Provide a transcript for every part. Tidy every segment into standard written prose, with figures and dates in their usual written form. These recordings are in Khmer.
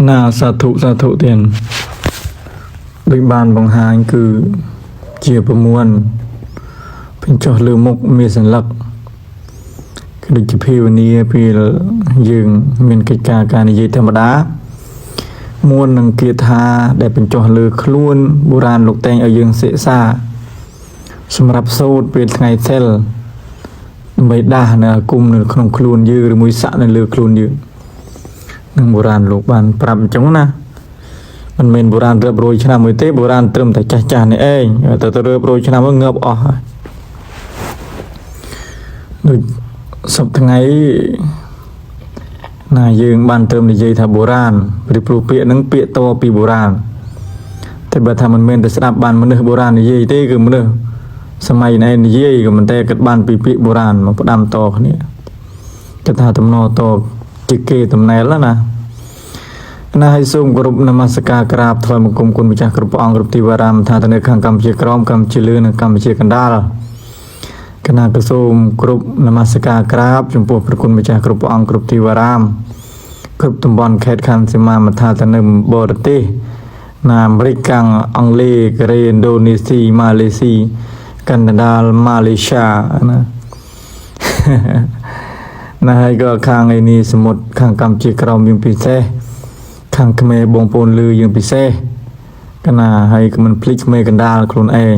ណាសាធុសាធុទានដូចបានបង្ហាញគឺជាប្រមួនបញ្ចុះលើមុខមានសន្លឹកគឺដូចជាភាវនាពេលយើងមានកិច្ចការការនិយាយធម្មតាមួននឹងគាថាដែលបញ្ចុះលើខ្លួនបុរាណលោកតែងឲ្យយើងសិក្សាសម្រាប់សូត្រពេលថ្ងៃសិលដើម្បីដាស់នៅអាគមនៅក្នុងខ្លួនយើងឬមួយស័កនៅលើខ្លួនយើងនឹងបុរាណលោកបានប្រាប់អញ្ចឹងណាមិនមែនបុរាណរាប់រយឆ្នាំមួយទេបុរាណត្រឹមតែចាស់ចាស់នេះឯងតែទៅរាប់រយឆ្នាំមកងើបអស់ហើយដូចសប្តាហ៍ថ្ងៃណាយើងបានត្រឹមនិយាយថាបុរាណព្រោះព្រោះពាក្យហ្នឹងពាក្យតពីបុរាណតែបើថាមិនមែនតែស្ដាប់បានមនុស្សបុរាណនិយាយទេគឺមនុស្សសម័យនេះនិយាយក៏មិនតែគិតបានពីពាក្យបុរាណមកផ្ដាំតគ្នាគិតថាតំណតជាគេតំណែលណាណាហើយសូមគោរពនមស្ការក្រាបថ្វាយបង្គំគុណម្ចាស់គ្រប់ព្រះអង្គគ្រប់ទីវរាមថាទៅនៅខាងកម្ពុជាក្រមកម្ពុជាលើនិងកម្ពុជាកណ្ដាលគណៈក៏សូមគោរពនមស្ការក្រាបចំពោះព្រះគុណម្ចាស់គ្រប់ព្រះអង្គគ្រប់ទីវរាមគ្រប់តំបន់ខេត្តខណ្ឌសីមាមថាទៅនៅបរទេសណាអាមេរិកកាំងអង់គ្លេសកូរ៉េឥណ្ឌូនេស៊ីម៉ាឡេស៊ីកាណាដាម៉ាឡេស៊ីណា ណាហើយក៏ខាងឯនេះសមុទ្រខាងកម្ពុជាក្រោមយើងពិសេសខាងខ្មែរបងប្អូនលឺយើងពិសេសកណាហើយក៏មិនភ្លេចខ្មែរកណ្ដាលខ្លួនឯង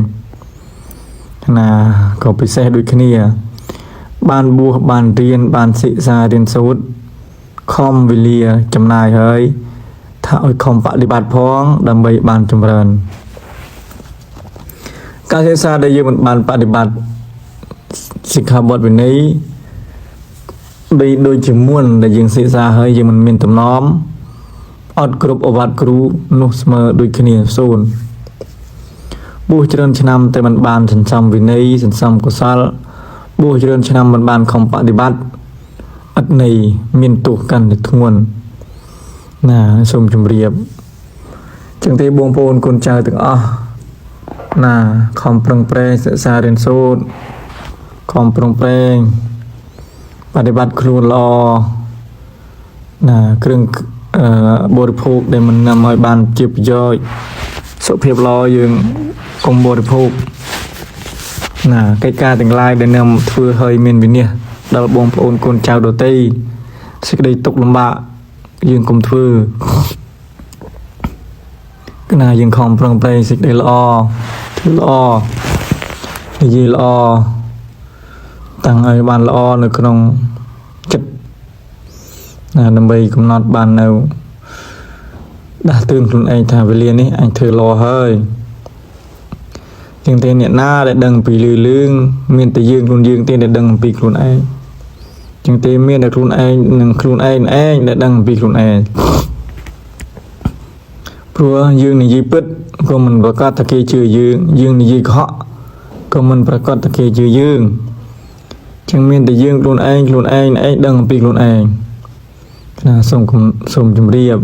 កណាក៏ពិសេសដូចគ្នា បានបួសបានរៀនបានសិក្សារៀនសូត្រខំវេលាចំណាយហើយថាឲ្យខំបដិបត្តិផងដើម្បីបានចម្រើនការសិក្សាដែលយើងមិនបានបដិបត្តិសិក្ខាបទវិន័យ បីដូចជាមុនដែលយើងសិក្សាហើយយើងមិនមានតំណមអត់គ្រប់អវត្តគ្រូនោះស្មើដូចគ្នាសូន្យបួសច្រើនឆ្នាំតែមិនបានសន្សំវិន័យសន្សំកុសលបួសច្រើនឆ្នាំមិនបានខំបដិបត្តិអត់ន័យមានទោសកាន់តែធ្ងន់ណាសូមជម្រាបចឹងទេបងប្អូនកូនចៅទាំងអស់ណាខំប្រឹងប្រែងសិក្សារៀនសូត្រខំប្រឹងប្រែង បដិបត្តិខ្លួនល្អណាគ្រឿងអឺបរិភោគដែលមិននាំឲ្យបានជាប្រយោជន៍សុខភាពល្អយើងកុំបរិភោគណាកិច្ចការទាំងឡាយដែលនាំធ្វើឲ្យមានវិនាសដល់បងប្អូនកូនចៅដទៃសេចក្តីទុក្ខលំបាកយើងកុំធ្វើកណាយើងខំប្រឹងប្រែងសេចក្តីល្អធ្វើល្អនិយាយល្អតាំងឲ្យបានល្អនៅក្នុងចិត្តណាដើម្បីកំណត់បាននៅដាស់តឿនខ្លួនឯងថាវេលានេះអញធ្វើល្អហើយជាងទេអ្នកណាដែលដឹងពីលឺលឿងមានតែយើងខ្លួនយើងទេដែលដឹងអំពីខ្លួនឯងជាងទេមានតែខ្លួនឯងនិងខ្លួនឯងឯងដែលដឹងអំពីខ្លួនឯងព្រោះយើងនិយាយពិតក៏មិនប្រកាសថាគេជឿយើងយើងនិយាយកុហកក៏មិនប្រកាសថាគេជឿយើង ចឹងមានតែយើងខ្លួនឯងខ្លួនឯងឯងដឹងអំពីខ្លួនឯងណាសូមគុំសូមជម្រាប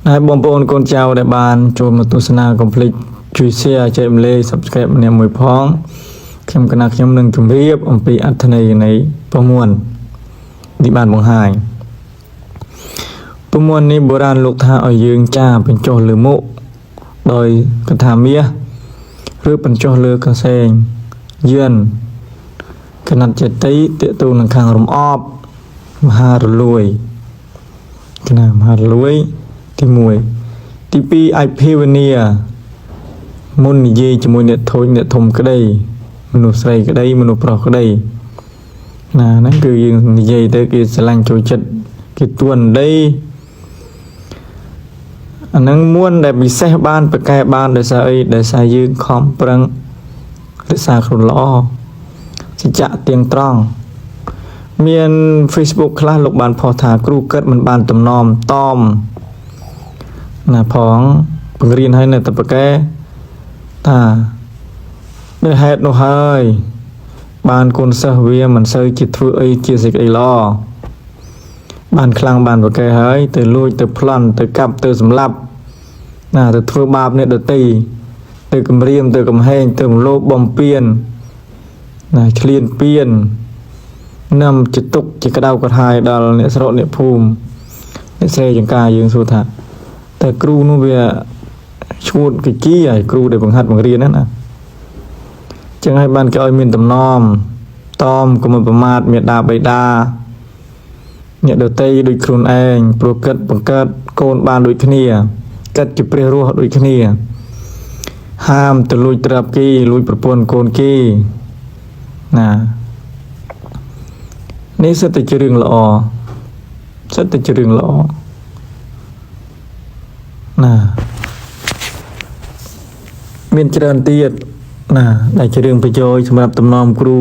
ហើយបងប្អូនកូនចៅដែលបានចូលមកទស្សនាកុំភ្លេចជួយ share ចែករំលែក Subscribe ម្នាក់មួយផងខ្ញុំកណាខ្ញុំនឹងជម្រាបអំពីអត្ថន័យនៃប្រមួននេះបានបង្ហាញប្រមួននេះបុរាណលោកថាឲ្យយើងចាបញ្ចុះលើមុខដោយកថាមាសឬបញ្ចុះលើកសែងយឿន កណិតចេតិតេតូនឹងខាងរំអបមហារលួយកណាមហារលួយទី1ទី2អាចភាវនាមុននិយាយជាមួយអ្នកធូចអ្នកធំក្តីមនុស្សស្រីក្តីមនុស្សប្រុសក្តីណាហ្នឹងគឺយើងនិយាយទៅគេស្រឡាញ់ចូលចិត្តគេទួនដីអាហ្នឹងមួនដែលពិសេសបានប្រកែបានដោយសារអីដោយសារយើងខំប្រឹងរក្សាខ្លួនល្អ សច្ចៈទៀងត្រង់មាន Facebook ខ្លះលោកបានផុសថាគ្រូកិតមិនបានទំនមតមណាផងបង្រៀនឲ្យនៅតែប្រកែថាដោយហេតុនោះហើយ បានកូនសិស្សវាមិនសូវជាធ្វើអីជាសេចក្តីល្អបានខ្លាំងបានប្រកែហើយទៅលួចទៅប្លន់ទៅកាប់ទៅសម្លាប់ណាទៅធ្វើបាបអ្នកដទៃទៅគំរាមទៅកំហែងទៅរំលោភបំពាន ណាឆ្លៀនពៀននាំជាទុកជាក្តៅក្រហាយដល់អ្នកស្រុកអ្នកភូមិ អ្នកស្រីចង្ការយើងសួរថាតែគ្រូនោះវាឈួតគេជីហើយគ្រូដែលបង្ហាត់បង្រៀនហ្នឹងណាចឹងហើយបានគេឲ្យមានតំណមតមកុំឲ្យប្រមាថមេដាបៃតាអ្នកដតីដូចខ្លួនឯងព្រោះគិតបង្កើតកូនបានដូចគ្នាគិតជាព្រះរស់ដូចគ្នាហាមទៅលួចទ្រព្យគេលួចប្រពន្ធកូនគេណានេះសិតតែជារឿងល្អសិតតែជារឿងល្អណាមានច្រើនទៀតណាដែលជារឿងប្រយោជន៍សម្រាប់តំណមគ្រូ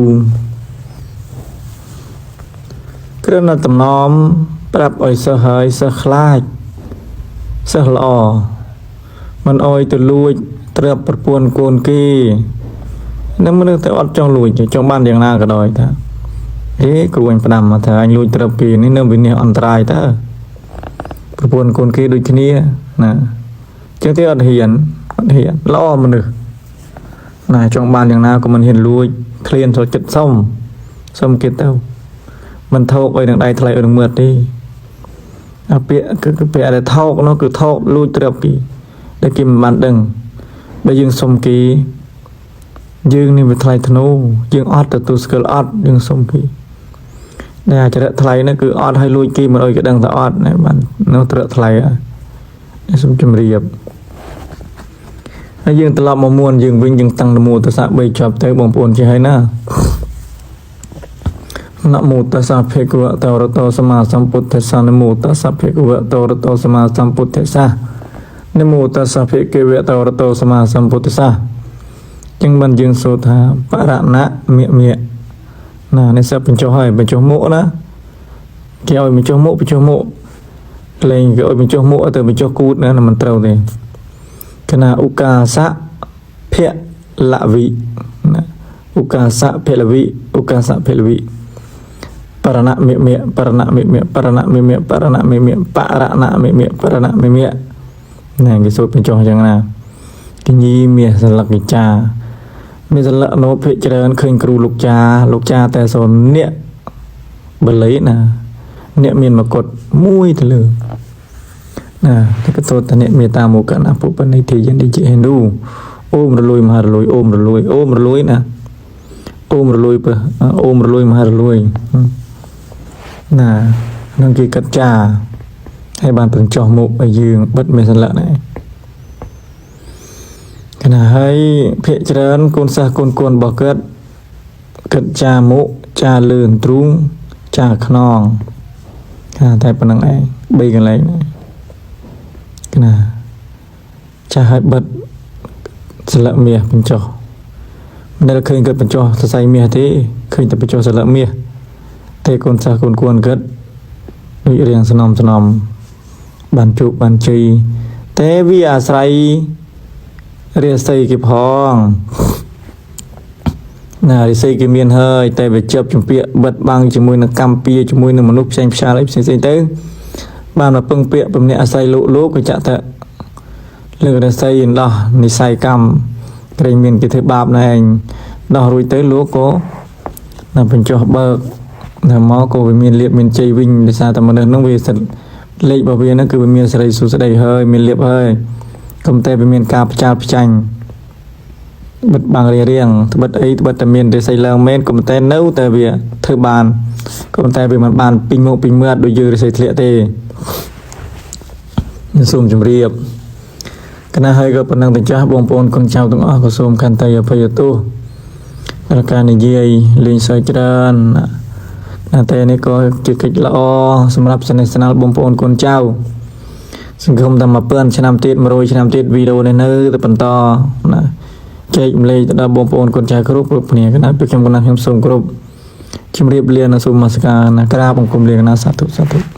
គ្រាន់តែតំណមប្រាប់ឲ្យសិស្សហើយសិស្សខ្លាចសិស្សល្អមិនអោយទៅលួចទ្រព្យប្រពន្ធកូនគេនឹងមនុស្សតែអត់ចង់លួចចង់បានយ៉ាងណាក៏ដោយថាហេគ្រូអញផ្ដាំមកថាអញលួចទ្រព្យគេនេះនៅវិនិច្ឆ័យអន្តរាយតើប្រពន្ធកូនគេដូចគ្នាណាចឹងទេអត់ហ៊ានអត់ហ៊ានល្អមនុស្សណាចង់បានយ៉ាងណាក៏មិនហ៊ានលួចឃ្លានចូលចិត្តសុំសុំគេទៅមិនថោកអីនឹងដៃថ្លៃអីនឹងមើលទេអាពាក្យគឺពាក្យដែលថោកនោះគឺថោកលួចទ្រព្យគេដែលគេមិនបានដឹងបើយើងសុំគេយើងនេះវាថ្លៃធ្នូយើងអត់ទទួលស្គាល់អត់យើងសុំគេដែលអាចរិតថ្លៃនោះគឺអត់ឲ្យលួចគេមិនអោយគេដឹងថាអត់ណាបាននោះត្រឹកថ្លៃហើយសូមជម្រាបហើយយើងត្រឡប់មកមួនយើងវិញយើងតាំងនមោតស្សៈ3ចប់ទៅបងប្អូនចេះហើយណានមោតស្សៈភិក្ខវតោរតោសម្មាសម្ពុទ្ធស្សៈនមោតស្សៈភិក្ខវតោរតោសម្មាសម្ពុទ្ធស្សៈនមោតស្សៈភិក្ខវតោរតោសម្មាសម្ពុទ្ធស្សៈចឹងបានយើងសូត្រថាបរណៈមិមិណានេះសិបបញ្ចុះហើយបញ្ចុះមុខណាគេឲ្យបញ្ចុះមុខបញ្ចុះមុខលែងគេឲ្យបញ្ចុះមុខទៅបញ្ចុះគូតណាមិនត្រូវទេគណៈឧកាសៈភលវិណាឧកាសៈភលវិឧកាសៈភលវិបរណៈមិមិបរណៈមិមិបរណៈមិមិបរណៈមិមិបរណៈមិមិបរណៈមិមិណាគេសូត្របញ្ចុះអញ្ចឹងណាគញីមាសសលកិចាមានសន្លឹកនោភិកច្រើនឃើញគ្រូលោកចាលោកចាតែសូនអ្នកបល័យណាអ្នកមានមកុដមួយទៅលើណាតែក៏សូត្រតអ្នកមេតាមកណាពុបនិធិយនិជាហិណ្ឌូអូមរលួយមហារលួយអូមរលួយអូមរលួយណាអូមរលួយបើអូមរលួយមហារលួយណានឹងគេកាត់ចាហើយបានបញ្ចុះមុខឲ្យយើងបិទមានសន្លឹកណាកណាហើយភាកច្រើនកូនសិស្សកូនកូនរបស់គាត់គិតចាមុខចាលឿនទ្រូងចាខ្នងថាតែប៉ុណ្្នឹងឯងបីកន្លែងកណាចាឲ្យបិទស្លឹកមាសបញ្ចុះមិនដែលឃើញគាត់បញ្ចុះសរសៃមាសទេឃើញតែបញ្ចុះស្លឹកមាសតែកូនសិស្សកូនកូនគាត់ដូចរៀងស្នំស្នំបានជោគបានជ័យតែវាអាស្រ័យរាសីគេផងណារាសីគេមានហើយតែវាជាប់ជំពាក់បិទបាំងជាមួយនឹងកម្មពៀជាមួយនឹងមនុស្សផ្សេងផ្សាលអីផ្សេងៗទៅបានមកពឹងពាក្យពំនាក់អាស្រ័យលោកលោកក៏ចាក់តែលើករាសីដោះនិស័យកម្មក្រែងមានគេធ្វើបាបណែឯងដោះរួចទៅលោកក៏ណាបញ្ចុះបើកណាមកក៏វាមានលៀបមានជ័យវិញដោយសារតែមនុស្សហ្នឹងវាសិតលេខរបស់វាហ្នឹងគឺវាមានសេរីសុស្ដីហើយមានលៀបហើយកុំតែវាមានការផ្ចាលផ្ចាញ់បិទបាំងរៀងរៀងត្បិតអីត្បិតតែមានរិស័យឡើងមែនកុំតែនៅតែវាធ្វើបានកុំតែវាមិនបានពេញមុខពេញមាត់ដូចយើងរិស័យធ្លាក់ទេសូមជម្រាបកណាហើយក៏ប៉ុណ្ណឹងទៅចាស់បងប្អូនកូនចៅទាំងអស់ក៏សូមខន្តីអភ័យទោសដល់ការនិយាយលេងសើចច្រើនណាតែនេះក៏ជាកិច្ចល្អសម្រាប់សនិសនាលបងប្អូនកូនចៅសង្ឃឹមថា1000ឆ្នាំទៀត100ឆ្នាំទៀតវីដេអូនេះនៅតែបន្តណាចែកម្លែកទៅដល់បងប្អូនកូនចៅគ្រប់គ្រប់គ្នាកណាពីខ្ញុំកណាខ្ញុំសូមគ្រប់ជំរាបលានិងសូមនមស្ការណាក្រាបបង្គំលាកណាសាធុសាធុ។